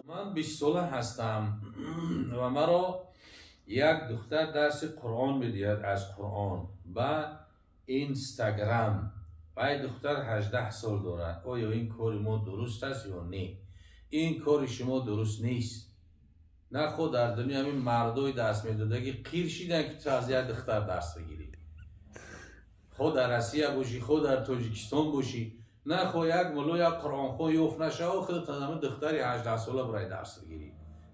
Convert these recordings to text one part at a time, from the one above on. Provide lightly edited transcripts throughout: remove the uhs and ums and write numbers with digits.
Ман 20 сола ҳастам ва маро як духтар дарси Қуръон медиҳад аз Қуръон ба Инстаграм. Вай духтар 18 сол дорад. Оё ин кори мо дуруст аст ё не? Ин кори шумо дуруст нест. На худ дар дунё ҳамин мардои дарс медодагӣ қир шидан, ки ту аз як духтар дарс бигирӣ. Хо дар Россия бошӣ, хо дар Тоҷикистон бошӣ, на хо як мулло, як қуръонхон ёфт нашава, худат аз ҳамин духтари 18 сола барои дарс бигирӣ.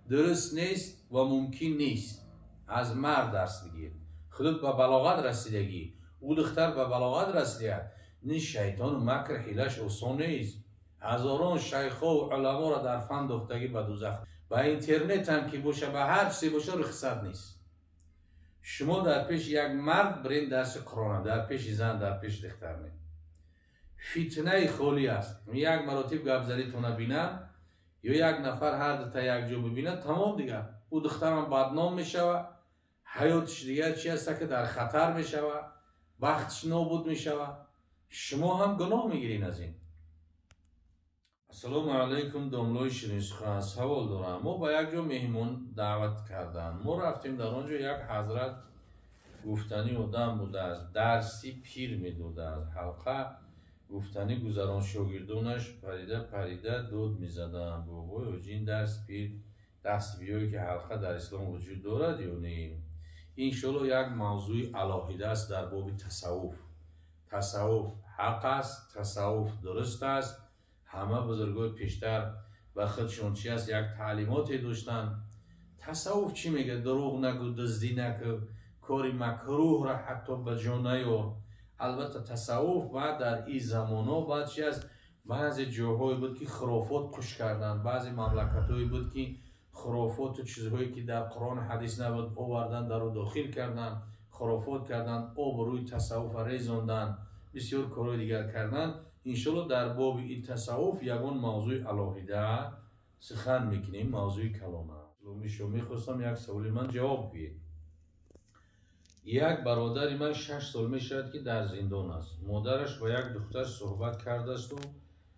Дуруст нест ва мумкин нест. Аз мард дарс бигир. Худат ба балоғат расидагӣ, ӯ духтар ба балоғат расидааст. Ин шайтону макр ҳилаш осон нест. Ҳазорон шайхову уламоро дар фан дохтагӣ ба дузах. Ба интернет ҳам ки боша, ба ҳар чизе боша, рухсат нест. Шумо дар пеши як мард бирен дарси Қуръона, дар пеши зан, дар пеши духтар не. Фитнаи холӣ аст. Як маротиб гапзанитона бинам ё як нафар ҳар дута якҷо бибинад, тамом дигар. Ӯ духтарам бадном мешавад, ҳаётиш дигар чи аст, ки дар хатар мешавад, бахтиш нобуд мешавад. Шумо ҳам гуноҳ мегиред аз ин. Ассалому алайкум, домлои ширинсухан. Савол дорам. Мо ба як ҷо меҳмон даъват карданд. Мо рафтем, дар он ҷо як ҳазрат гуфтанӣ одам будааст, дарси пир медодааст. Ҳалқа гуфтанӣ гузарон, шогирдонаш парида парида дод мезаданд. Бобои ҳоҷин дарс пир даст биёй, ки ҳалқа дар ислом вуҷуд дорад ё не? Иншоалло як мавзӯи алоҳида аст дар боби тасаввуф. Тасаввуф ҳақ аст, тасаввуф дуруст аст. Ҳама бузургои пештар ба худшон чи аст, як таълимоте доштанд. Тасаввуф чӣ мегӯяд? Дурӯғ нагӯ, дуздӣ накӯ, кори макрӯҳро ҳатто ба ҷо наёр. Албатта тасаввуф баъд дар ин замонҳо баъд чи аст, баъзе ҷоҳое буд, ки хурофот қуш карданд, баъзе мамлакатҳое буд, ки хурофоту чизҳое ки дар Қуръону ҳадис набуд, овардан, даро дохил карданд, хурофот карданд, обрӯи тасаввуфро резонданд, бисёр корҳои дигар карданд. Иншоалло дар боби ин тасаввуф ягон мавзӯи алоҳида сухан мекунем, мавзӯи калона. Шо мехостам як саволи ман ҷавоб гӯед. Як бародари ман 6 сол мешавад, ки дар зиндон аст. Модараш бо як духтар суҳбат кардасту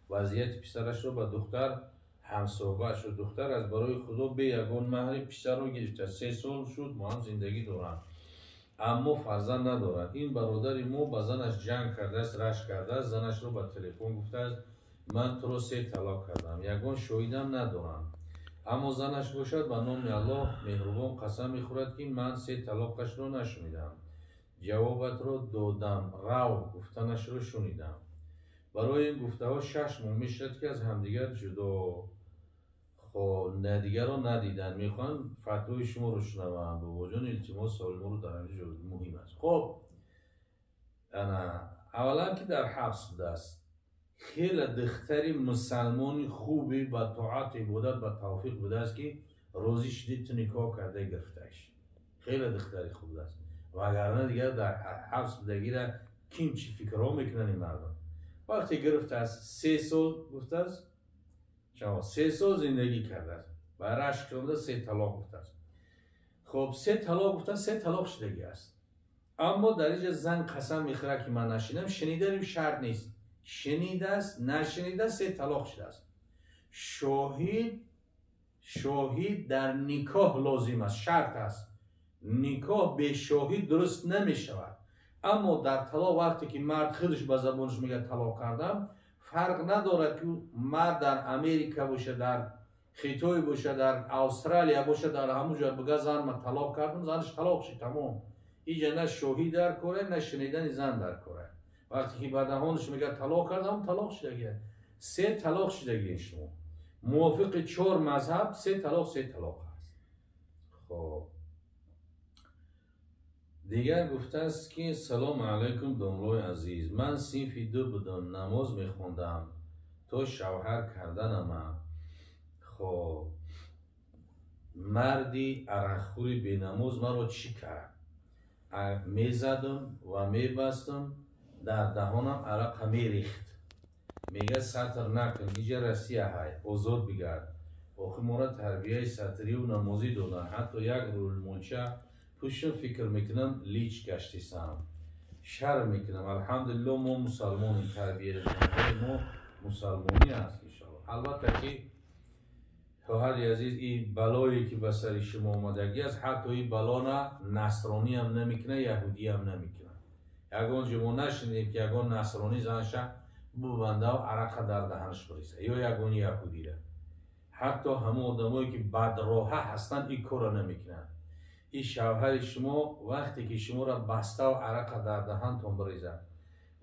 вазъияти писарашро ба духтар ҳамсуҳбат шуд. Духтар аз барои Худо бе ягон маҳри писарро гирифта. 3 сол шуд, мо ҳам зиндагӣ доранд, аммо фарзанд надорад. Ин бародари мо ба занаш ҷанг кардааст, рашк кардааст. Занашро ба телефон гуфтааст: ман туро 3 талоқ кардам, ягон шоҳидам надорам. Аммо занаш бошад ба номи Аллоҳ меҳрубон қасам мехӯрад, ки ман 3 талоқашро нашунидам. Ҷавобатро додам, рав гуфтанашро шунидам. Барои ин гуфтаҳо 6 моҳ мешавад, ки аз ҳамдигар ҷудо дигарро надиданд. Мехоҳанд фатвои шуморо шунаванд. Бобоҷон, илтимос, саволи моро дар ҳамин ҷо муҳим аст. Хоб, аввалан ки дар ҳабс будааст. Хеле духтари мусалмони хуби ба тоату ибодат ба тавфиқ будааст, ки розӣ шудӣ ту никоҳ карда гирифтааш. Хеле духтари хуб будааст. Вагарна дигар дар ҳабс будагира ким чӣ фикрҳо мекунанд ин мардум. Вақте гирифтааст, 3 сол гуфтааст, 3 сол зиндагӣ кардааст. Ба рашк шуда 3 талоқ гуфтааст. Хоб, 3 талоқ гуфтааст, 3 талоқ шудагӣ аст. Аммо дар инҷа зан қасам мехӯрад, ки ман нашинам, шуниданим шарт нест. Шунидааст, нашунидааст, 3 талоқ шудааст. Шоҳид дар никоҳ лозим аст, шарт аст. Никоҳ бе шоҳид дуруст намешавад. Аммо дар талоқ вақте ки мард худаш ба забонаш мегӯяд талоқ кардам, фарқ надорад, ки мард дар Америка боша, дар Хитой боша, дар Австралия боша, дар ҳамон ҷо бигӯяд зан ман талоқ кардам, занаш талоқ шуд, тамом. Инҷа на шоҳид дар коре, на шунидани зан дар коре. Вақте ки ба даҳонаш мегӯяд талоқ кардам, талоқ шудагӣ. 3 талоқ шудагӣ шумо. Мувофиқи 4 мазҳаб 3 талоқ 3 талоқ аст. Хоб. Дигар гуфтааст, ки салому алайкум, домлои азиз. Ман синфи 2 будам, намоз мехондам то шавҳар карданама. Хоб, марди арақхӯри бенамоз маро чӣ кард? Мезадам ва мебастам, дар даҳонам арақа мерехт. Мегӯяд сатр накун, иҷа Россия ҳай, озод бигард. Охир моро тарбияи сатрию намозӣ доданд. Ҳатто як рӯлмонча пӯшам, фикр мекунам лич гаштисам. Шарм мекунам. Алҳамдулилло, мо мусалмонем, тарбияи мо Мусалмонӣ аст иншоаллоҳ. Албатта ки хоҳари азиз, ин балое ки ба сари шумо омадагӣ аст, ҳатто ин балона насронӣ ҳам намекунад, яҳудӣ ҳам намекунад. Ягон ҷо мо нашунидем ки ягон насронӣ занша бубандаву арақа дар даҳанаш бирезад ё ягон яҳудира. Ҳатто ҳамон одамое ки бадроҳа ҳастанд ин корро намекунанд. Ин шавҳари шумо вақте ки шуморо баставу арақа дар даҳантон бирезад,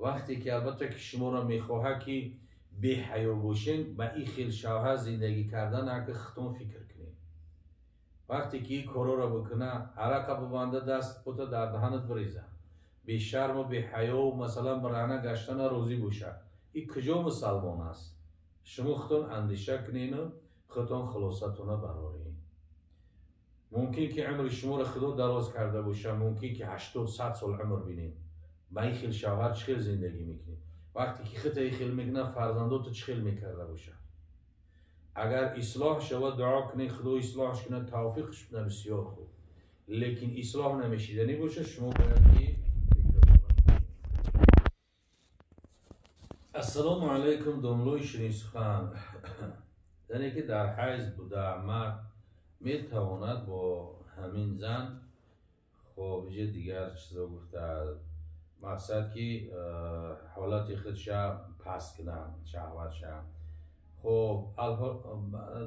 вақте ки албатта ки шуморо мехоҳад ки беҳаё бошен, ба ин хел шавҳар зиндагӣ кардан ака хитон фикр кунед. Вақте ки ин корҳоро бикунад, арақа бибанда, даст бута дар даҳанат бирезад, бешарму беҳаёу масалан бараҳна гаштана розӣ бошад, ин куҷо мусалмон аст? Шумо худтон андеша кунену худтон хулосатона бароред. Мумкин ки умри шуморо Худо дароз карда бошад, мумкин ки 80-100 сол умр бинед. Ба ин хел шавҳар чӣ хел зиндагӣ мекунед? Вақте ки хита ин хел мекунад, фарзандото чӣ хел мекарда бошад? Агар ислоҳ шавад, дуо кунед, Худо ислоҳш кунад, тавфиқш кунад, бисёр хуб. Лекин ислоҳ намешиданӣ бошад, шумо бояд ки. Ассалому алайкум, домлои ширинсухан. Зане ки дар ҳайз буда, мард метавонад бо ҳамин зан, хоб иҷа дигар чизо гуфтааст, мақсад ки ҳолати худша паст кунад, шаҳватша. Хоб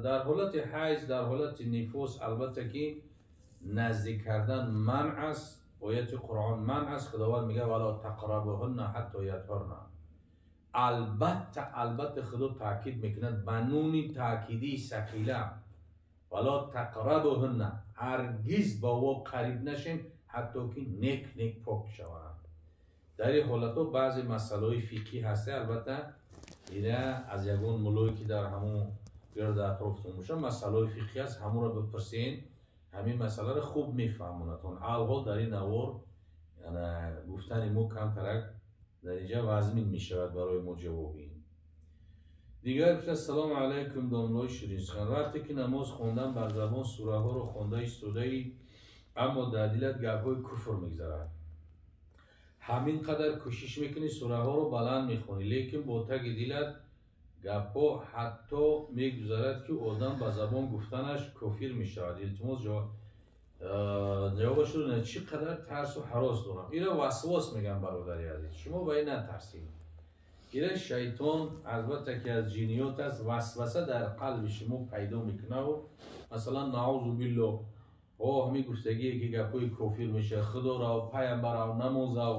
дар ҳолати ҳайз, дар ҳолати нифос албатта ки наздик кардан манъ аст. Ояти Қуръон манъ аст. Худованд мегӯяд: вала тақрабуҳунна ҳатто ятҳурна. Албатта, албатта Худо таъкид мекунад ба нуни таъкидии сақила: вала тақрабуҳунна, ҳаргиз ба во қариб нашем, ҳатто ки нек нек пок шаванд. Дар ин ҳолатҳо баъзе масъалаҳои фиқҳӣ ҳаста, албатта ина аз ягон муллое ки дар ҳамон гирд атрофтон бошад, масъалаҳои фиқҳӣ аст, ҳамонро бипурсен, ҳамин масъаларо хуб мефаҳмонатон. Алҳол дар ин навор гуфтани мо камтарак дар инҷа вазмин мешавад барои мо ҷавоби. Дигар гуфта: ассалому алайкум, домлои ширинсухан. Вақте ки намоз хондан бар забон сураҳоро хонда истодаӣ, аммо дар дилат гапҳои куфр мегзарад, ҳамин қадар кӯшиш мекунӣ, сураҳоро баланд мехонӣ, лекин бо таги дилат гапҳо ҳатто мегузарад ки одам ба забон гуфтанаш кофир мешавад. Илтимос ҷавобашро чӣ қадар тарсу ҳарос дорам. Ира васвос мегӯям, бародари азиз, шумо ба ин натарсед. Ира шайтон албатта ки аз ҷиниёт аст, васваса дар қалби шумо пайдо мекунаву масалан наъузу биллоҳ, о ҳамин гуфтагие ки гапҳои кофир мешавад, Худоро, пайғамбарав, намозав,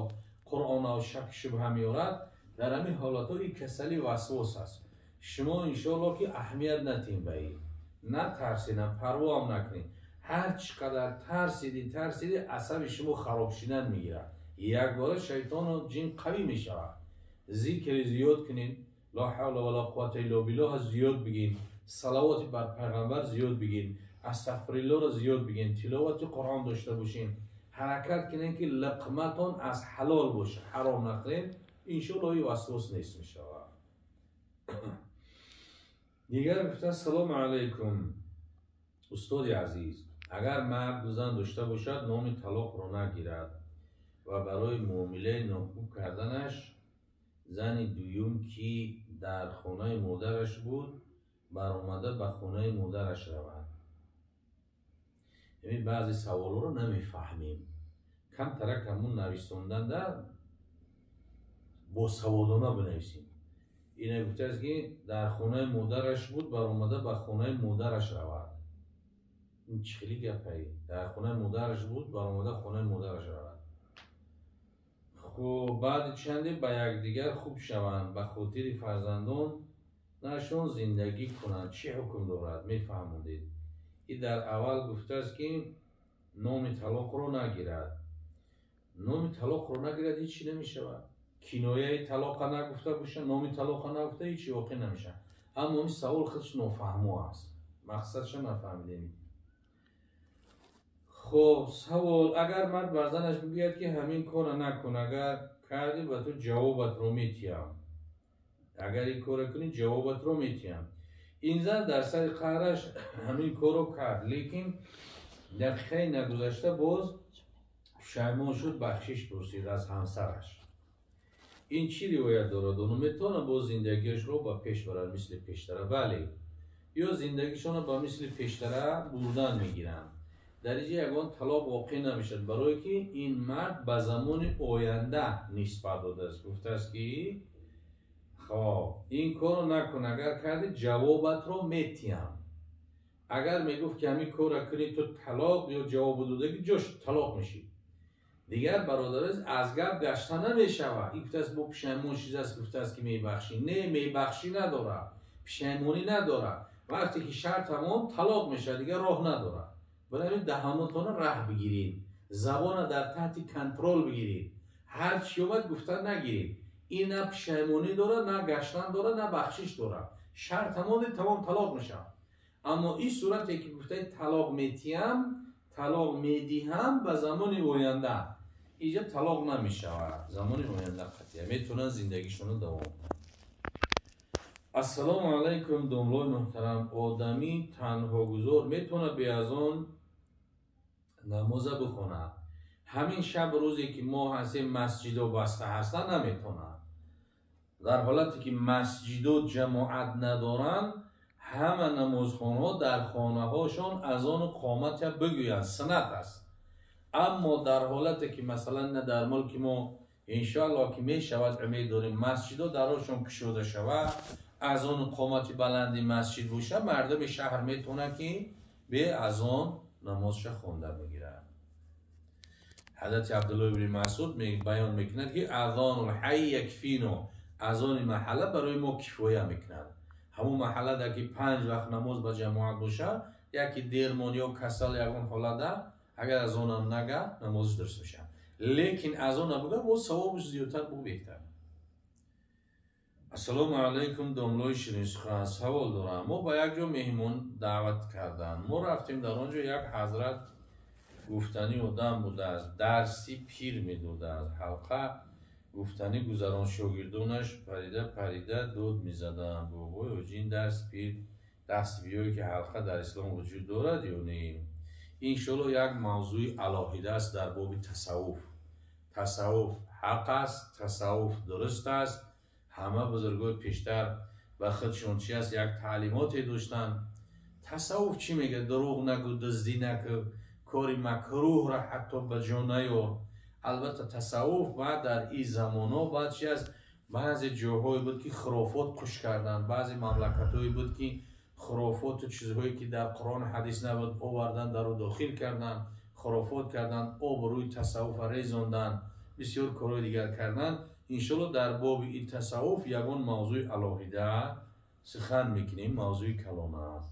Қуръонав шак шубҳа меорад. Дар ҳамин ҳолатҳо ин касали васвос аст. Шумо иншоаллоҳ ки аҳамият натиҳем ба ин, натарсенам, парвоам накунед. Ҳар чӣ қадар тарсиди тарсиди, асаби шумо хароб шидан мегирад. Якбора шайтону ҷин қавӣ мешавад. Зикри зиёд кунед, ла ҳавла вала қуввата илло биллоҳ зиёд бигин, салавоти бар пайғамбар зиёд бигин, астағфириллоҳро зиёд бигин, тиловати Қуръон дошта бошин, ҳаракат кунед ки лиқматон аз ҳалол бошад, ҳаром нахӯред, иншоаллоҳ ин васвос нест мешавад. Дигар гуфта: ассалому алайкум, устоди азиз. Агар мард ду зан дошта бошад, номи талоқро нагирад ва барои муомилаи нохуб карданаш зани дуюм ки дар хонаи модараш буд, баромада ба хонаи модараш равад. Яъне баъзе саволҳоро намефаҳмем. Камтарак ҳамун нависонданда босаводона бинависем. Ина гуфтааст ки дар хонаи модараш буд, баромада ба хонаи модараш равад. Ин чӣ хели гапае? Дар хонаи модараш буд, баромада хонаи модараш равад. Хуб, баъди чанде ба якдигар хуб шаванд, ба хотири фарзандон нашон зиндагӣ кунанд, чӣ ҳукм дорад? Мефаҳмондед. И дар аввал гуфтааст ки номи талоқро нагирад. Номи талоқро нагирад, ҳеҷ чӣ намешавад. Кинояи талоқа нагуфта боша, номи талоқа нагуфта, ҳеҷ чӣ воқеъ намешавад. Аммо ин савол худш нофаҳмо аст, мақсадша нафаҳмидем. Хоб, савол: агар мард бар занаш бигӯяд ки ҳамин корро накун, агар кардӣ ба ту ҷавобатро метиҳам, агар ин корро кунӣ ҷавобатро метиҳам. Ин зан дар сари қаҳраш ҳамин корро кард, лекин дақиқаи нагузашта боз пушаймон шуд, бахшиш пурсид аз ҳамсараш. Ин чӣ ривоят дорад? Оно метавонад боз зиндагиашро ба пеш барад мисли пештара? Бале, ё зиндагишонро ба мисли пештара бурдан мегиранд. Дар инҷа ягон талоқ воқеъ намешавад, барое ки ин мард ба замони оянда нисбат додааст, гуфтааст ки хоб, ин корро накун, агар кардӣ ҷавобатро метиҳам. Агар мегуфт ки ҳамин корро кунӣ ту талоқ ё ҷавобу додагӣ, ҷош талоқ мешӣ. Дигар бародараз, аз гап гашта намешавад. Ин гуфтааст, бо пушаймон шидааст, гуфтааст ки мебахшӣ. Не, мебахшӣ надорад, пушаймонӣ надорад. Вақте ки шарт тамом, талоқ мешавад, дигар роҳ надорад. Барои ҳамин даҳонотонро раҳ бигиред, забонро дар таҳти контрол бигиред, ҳар чӣ омад гуфта нагиред. Ин на пушаймонӣ дорад, на гаштан дорад, на бахшиш дорад. Шарт тамом, тамом, талоқ мешавад. Аммо ин сурате ки гуфтаи талоқ метиҳам, талоқ медиҳам ба замони оянда, инҷа талоқ намешавад. Замони оянда қатъия метавонанд зиндагишонро давом кунанд. Ассалому алайкум, домлои муҳтарам. Одамӣ танҳогузор метавонад беазон намоза бихонад? Ҳамин шаб рӯзе ки мо ҳастем, масҷидо баста ҳастанд, наметавонад. Дар ҳолате ки масҷидо ҷамоат надоранд, ҳама намозхонҳо дар хонаҳошон азону қоматя бигӯянд, суннат аст. Аммо дар ҳолате ки масалан на дар мулки мо иншоаллоҳ ки мешавад, умед дорем масҷидо дарошон кушода шавад, азону қомати баланди масҷид бошад, мардуми шаҳр метавонанд ки бе азон намозша хонда мегирад. Ҳазрати Абдуллоҳ ибни Масъуд баён мекунад ки азонул ҳайй якфино, азони маҳалла барои мо кифоя мекунад. Ҳамон маҳаллада ки 5 вақт намоз ба ҷамоат бошад, яки дермон ё касал ягон ҳолада агар азонам нага, намозш дуруст мешавад. Лекин азон набуда, боз савобаш зиёдтар, бу беҳтар. Ассалому алайкум, домлои ширинсухан. Савол дорам. Мо ба як ҷо меҳмон даъват карданд. Мо рафтем, дар он ҷо як ҳазрат гуфтанӣ одам будааст, дарси пир медодааст. Ҳалқа гуфтанӣ гузарон, шогирдонаш парида парида дод мезаданд. Бобои ҳоҷӣ, ин дарс пир даст биёй ки ҳалқа дар ислом вуҷуд дорад ё не? Иншоаллоҳ як мавзӯи алоҳида аст дар боби тасаввуф. Тасаввуф ҳақ аст, тасаввуф дуруст аст. Ҳама бузургои пештар ба худшон чи аст, як таълимоте доштанд. Тасаввуф чӣ мегӯяд? Дурӯғ нагӯ, дуздӣ накӯ, кори макрӯҳро ҳатто ба ҷо наёр. Албатта тасаввуф баъд дар ин замонҳо баъд чи аст, баъзе ҷоҳое буд ки хурофот қуш карданд, баъзе мамлакатҳое буд ки хурофоту чизҳое ки дар Қуръону ҳадис набуд овардан, даро дохил карданд, хурофот карданд, обрӯи тасаввуфро резонданд, бисёр корҳои дигар карданд. Иншоаллоҳ дар боби ин тасаввуф ягон мавзӯи алоҳида сухан мекунем, мавзӯи калон аст.